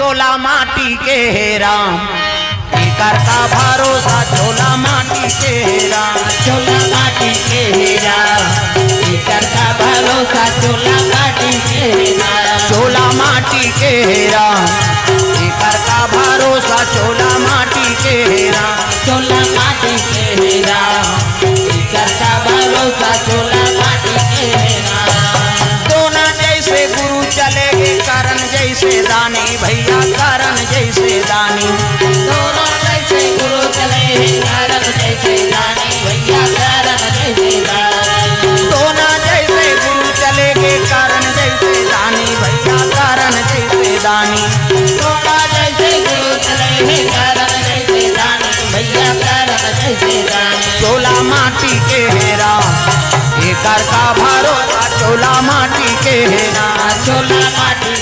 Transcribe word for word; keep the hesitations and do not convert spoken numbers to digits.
चोला माटी के हे राम, एकर का भरोसा, चोला माटी के हे राम। चोला माटी के हे राम, एकर का भरोसा, चोला माटी के हे राम। चोला माटी के हे राम, एकर का भरोसा, चोला माटी के हे राम। चोला माटी के हे राम, एकर का भरोसा, चोला माटी के हे राम। दोना जैसे गुरु चले गे, करन जैसे दानी भैया, करन जैसे दानी। दोना जैसे गुरु चले हे, करन जैसे दानी भैया, करन जैसे दानी। दोना जैसे गुरु चले गे, करन जैसे दानी भैया, करन जैसे दानी। दोना जैसे गुरु चले हे, करन जैसे दानी भैया, करन जैसे दानी। चोला माटी के हे राम, एकर का भरोसा, चोला माटी के हे राम। चोला माटी